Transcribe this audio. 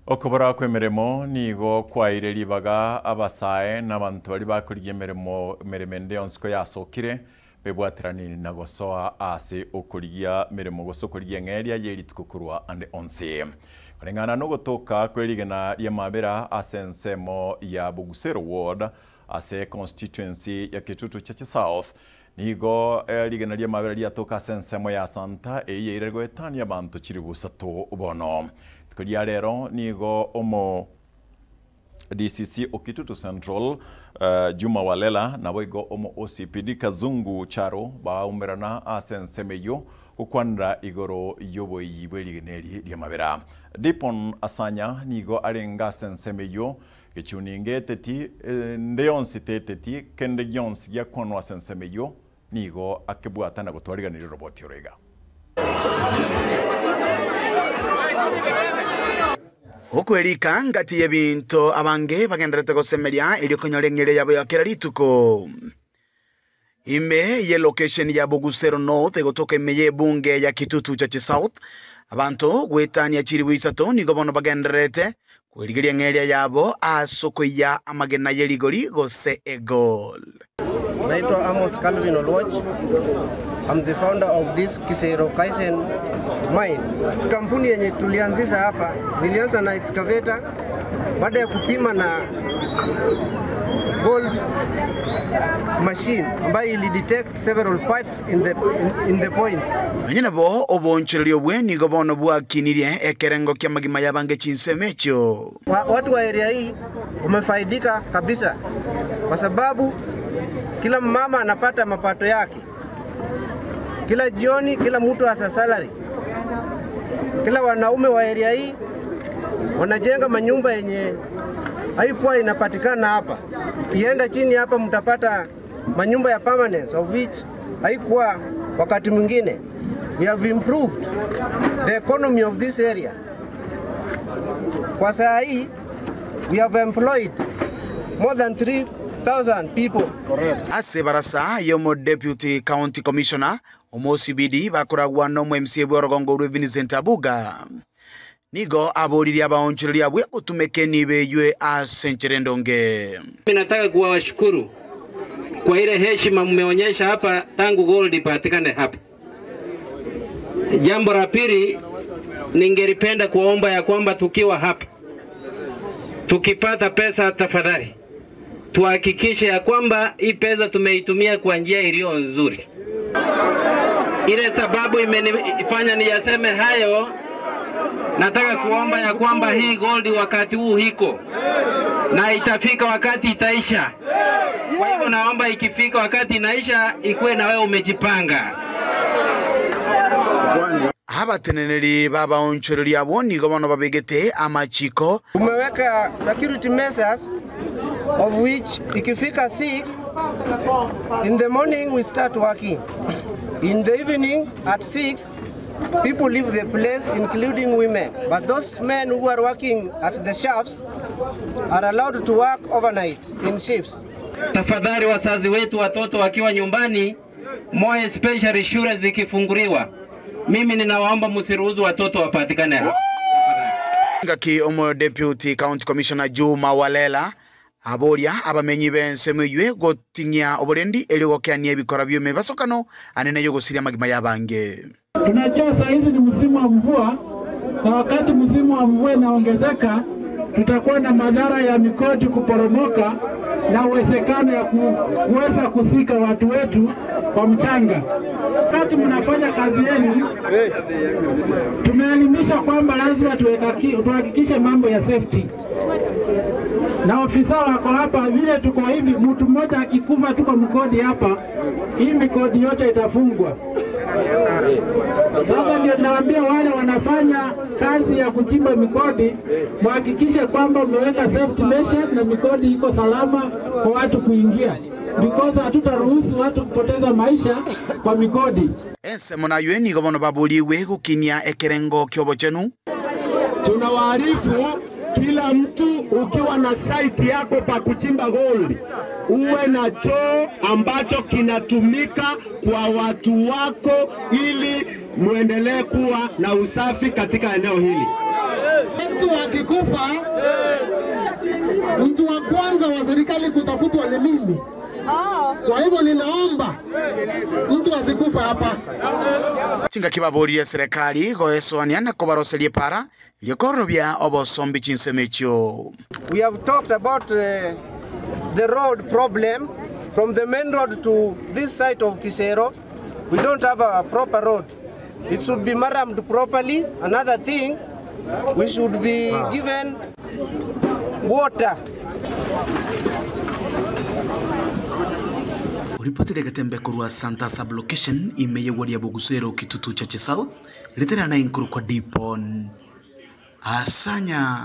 Okobora kw'emeremo nigo kwaeire ribaga abasae na abanto baria bakorigia emeremo emeremo ende yonsi koyasokire, bebwateranie na gosoa ase okorigia meremo gose okorigia eng'eria ye rituko korwa ande onsi. Koreng'ana nogotoka kwe rigena ri'amabera ase ensemo ya Bogusero Ward ase constituency ya Kitutu Chache South, nigo rigena ri'amabera riatoka ase ensemo ya Santa eyio yairire goetania abanto chilifu isato bono. Rituko ria rero nigo omo DCC o Kitutu Central, Juma Walela, naboigo omo OCPD Kazungu Charo baumerana ase ensemo eyio gokwanera igoro y'oboiyi bw'erigena eri ri'amabera. Dipon Asanya nigo arenge ase ensemo eyio, gechuni ngeteti ende yonsi teteti kende gionsi giakwanwa ase ensemo eyio, nigo akebwata na gotwariganiria oroboti oro iga. Okwerika ngati y'ebinto abange bagendererete gosemeria erio konyora eng'eria yabo ya kera rituko. Ime ye location ya Bogusero North egotoka ime y'ebunge ya Kitutu Chache South, abanto goetania chilifu isato nigo bono bagendererete kwerigeria eng'eria yabo ase okoiya amagena ye rigori gose egold. Naitwa Amos Calvin Oluoch. I'm the founder of this Kisero Kaisen mine. Kampuni yenye tulianzisha hapa, nilianza na excavator baada ya kupima na gold machine ambayo ili detect several parts in the points. Nonya nabo oboonchoreria obwe nigo bono bwakinirie ekerengo ki'amagima y'abange chinsemo echio. Watu wa area hii wamefaidika kabisa kwa sababu kila mama anapata mapato yake kila jioni, kila mtu asa salary. Kila wanaume wa area hii wanajenga manyumba yenye haikuwa inapatikana hapa. Ukienda chini hapa mtapata manyumba ya permanence of which haikuwa wakati mwingine. We have improved the economy of this area. Kwa saa hii we have employed more than 3,000 people. Ase ebarasa y'omo Deputy County Commissioner, omo OCPD bakoragwa nomo MCA bw'orogongo orwe Vincent Abuga, nigo aboririe abaonchoreria abwe gotumeka enibo eywe ase enchera endonge. Mimi nataka kuwashukuru kwa ile heshima mmeonyesha hapa tangu gold ipatikane hapa. Jambo la pili, ningelipenda kuomba ya kwamba tukiwa hapa tukipata pesa, tafadhali tuhakikishe ya kwamba hii pesa tumeitumia kwa njia iliyo nzuri. Ile sababu imenifanya niyaseme hayo, nataka kuomba ya kwamba hii gold wakati huu hiko na itafika wakati itaisha. Kwa hivyo naomba ikifika wakati inaisha, ikuwe na wewe umejipanga. Abateneneri b'abaonchoreria abwo nigo bono babegete amachiko. Tumeweka security measures of which ikifika 6 in the morning we start working. In the evening at 6 people leave the place including women. But those men who are working at the shafts are allowed to work overnight in shifts. Tafadhali wazazi wetu, watoto wakiwa nyumbani, more especially shule zikifunguliwa, mimi ninawaomba msiruhusu watoto wapatikane hapa. Ngaki omo Deputy County Commissioner Juma Walela aboria abamenyi b'ensemo eywe goting'ia oborendi erio gokeania ebikora bi'emebasokano anene y'ogosiria amagima y'abange. Tunajua saa hizi ni msimu wa mvua, na wakati msimu wa mvua inaongezeka, tutakuwa na madhara ya mikoti kuporomoka na uwezekano ya kuweza kuzika watu wetu kwa mchanga. Wakati mnafanya kazi yenu, tumeelimisha kwamba lazima tuhakikishe mambo ya safety, na ofisa wako hapa, vile tuko hivi, mtu mmoja akikufa tuko mkodi hapa, hii mikodi yote itafungwa. Sasa ndio tunawaambia wale wanafanya kazi ya kuchimba mikodi, muhakikishe kwamba mmeweka safety measure na mikodi iko salama kwa watu kuingia, because hatutaruhusu watu kupoteza maisha kwa mikodi. Ensemo nayo nigo bono baboriwe gokinia ekerengo kiobochenu. Tunawaarifu kila mtu, ukiwa na site yako pa kuchimba gold, uwe na choo ambacho kinatumika kwa watu wako ili muendelee kuwa na usafi katika eneo hili. Mtu akikufa, mtu wa kwanza wa serikali kutafutwa ni mimi. Kwa hivyo ninaomba mtu asikufa hapa. Chingaki baborie serikali goesoania na kobaroseria para riokorobia obosombi chinsemo echio. We have talked about the road problem from the main road to this side of Kisero. We don't have a proper road. It should be maramed properly. Another thing, we should be given water. Oripotire getembe korwa Santa sublocation ime yewaria Bogusero Kitutu Chache South litera na inkuru kwa Dipon Asanya.